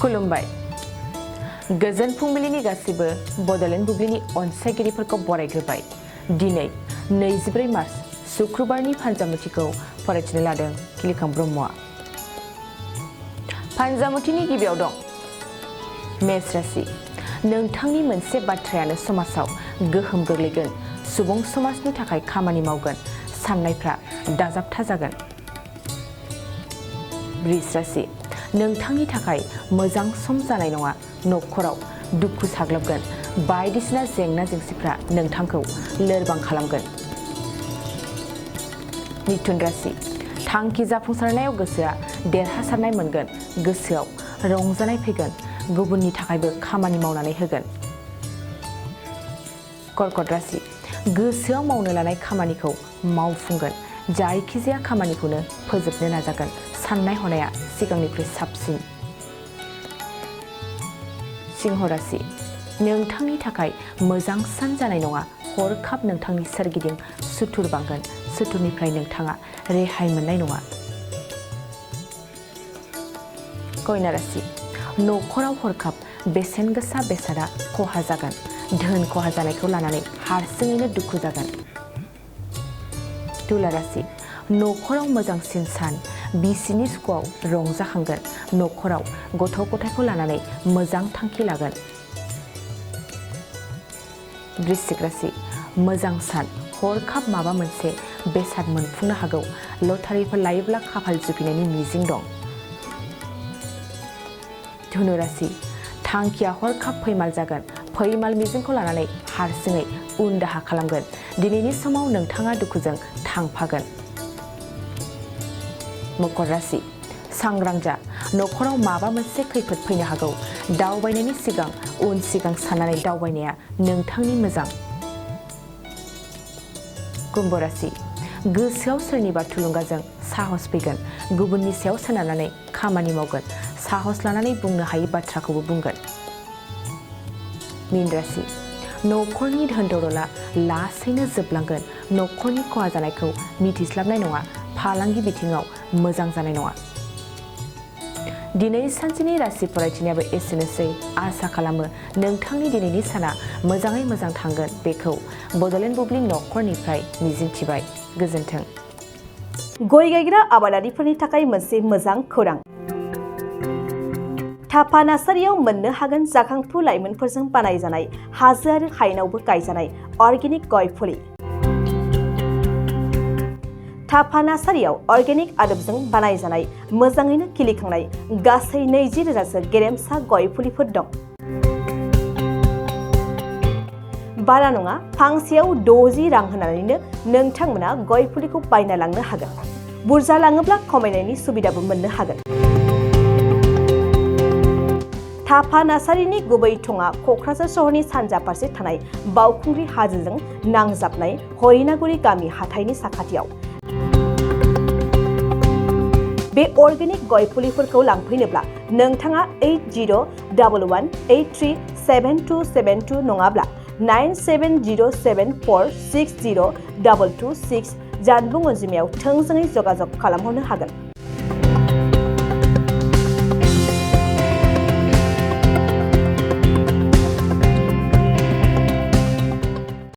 खुलुमबाय गोजोन फुंबिलिनि गासिबो बड'लेण्ड बुब्लिनि अनसायगिरिफोरखौ बरायग्रोबाय। दिनै 24 मार्च शुक्रबारनि फानजामुथिखौ फरायथिनो लादों खिलिखां ब्रह्मआ। फानजामुथिनि गिबियाव दं मेष राशि। नोंथांनि मोनसे बाथ्रायानो समाजाव गोहोम गोग्लैगोन। सुबुं समाजनि थाखाय खामानि मावगोन। साननायफ्रा दाजाबथा जागोन। वृष राशि। नोंथांनि थाखाय मोजां सम जानाय नङा। न'खराव दुखु साग्लोबगोन। बायदिसिना जेंना जेंसिफ्रा नोंथांखौ लोरबां खालामगोन। मिथुन राशि। थांखि जाफुंसारनायाव गोसोआ देरहासारनाय मोनगोन। गोसोआव रंजानाय फैगोन। गुबुननि थाखायबो खामानि मावनानै होगोन। कर्कट राशि। गोसोआव मावनो लानाय खामानिखौ मावफुंगोन। जायखिजाया खामानिखौनो फोजोबनो नाजागोन। साननाय हनाया सिगांनिख्रुइ साबसिन। सिंह राशि। नोंथांनि थाखाय मोजां सान जानाय नङा। हरखाब नोंथांनि सोरगिदिं सुथुर बांगोन। सुथुरनिफ्राय नोंथाङा रेहाय मोननाय नङा। कन्या राशि। न'खराव हरखाब बेसेन गोसा बेसादा खहा जागोन। धोन खहा जानायखौ लानानै हारसिङैनो दुखु जागोन। तुला राशि। न'खराव मोजांसिन सान। बिसिनि सुखुआव रंजाखांगोन। न'खराव गथ' गथायखौ लानानै मोजां थांखि लागोन। वृश्चिक राशि। मोजां सान। हरखाब माबा मोनसे बेसाद मोनफुंनो हागौ। लटारिफोर लायोब्ला खाफाल जुफिनायनि मिजिं दं। धनु राशि। थांखिया हरखाब फैमाल जागोन। फैमाल मिजिंखौ लानानै हारसिङै उन दाहा खालामगोन। दिनैनि समाव नोंथाङा दुखुजों थांफागोन। मकर राशि। सांग्रां जा। न'खराव माबा मोनसे खैफोद फैनो हागौ। दावबायनायनि सिगां उन सिगां साननानै दावबायनाया नोंथांनि मोजां। कुम्भ राशि। गोसोआव सोरनिबा थुलुंगाजों साहस फैगोन। गुबुननि सायाव सोनारनानै खामानि मावगोन। साहस लानानै बुंनो हायै बाथ्राखौबो बुंगोन। मीन राशि। न'खरनि धोन दौलतआ लासैनो जोबलांगोन। न'खरनि खहा जानायखौ मिथिस्लाबनाय नङा। फालांगि बिथिङाव मोजां जानाय नङा। दिनै सानसेनि राशि फरायथिनायाबो एसेनोसै। आसा खालामो नोंथांनि दिनैनि साना मोजाङै मोजां थांगोन। बेखौ बड'लेण्ड बुब्लि न'खरनिफ्राय मिजिंथिबाय। गोजोन्थों। गय गायग्रा आबादारिफोरनि थाखाय मोनसे मोजां खौरां। थापा नार्सारियाव मोननो हागोन जाखांफु लाइमोनफोरजों बानायजानाय हाजो आरो हायेनावबो गायजानाय अर्गेनिक गय फुलि। थापा नार्सारियाव अर्गेनिक आदबजों बानायजानाय मोजाङैनो खिलिखांनाय गासै 20,000सो गेरेमसा गय फुलिफोर दं। बारा नङा, फांसेयाव 60 रां होनानैनो नोंथांमोना गय फुलिखौ बायना लांनो हागोन। बुरजा लाङोब्ला खमायनायनि सुबिदाबो मोननो हागोन। थापा नार्सारिनि गुबै थङा क'क्राझार सहरनि सानजा फारसे थानाय बावखुंग्रि हाजोजों नांजाबनाय हरिनागुरि गामि हाथाइनि साखाथियाव। बे अर्गेनिक गय फुलिफोरखौ लांफैनोब्ला नोंथाङा 8011837272 नङाब्ला 9707460226 जानबुं अनजिमायाव थोंजोङै जगाजग खालामहरनो हागोन।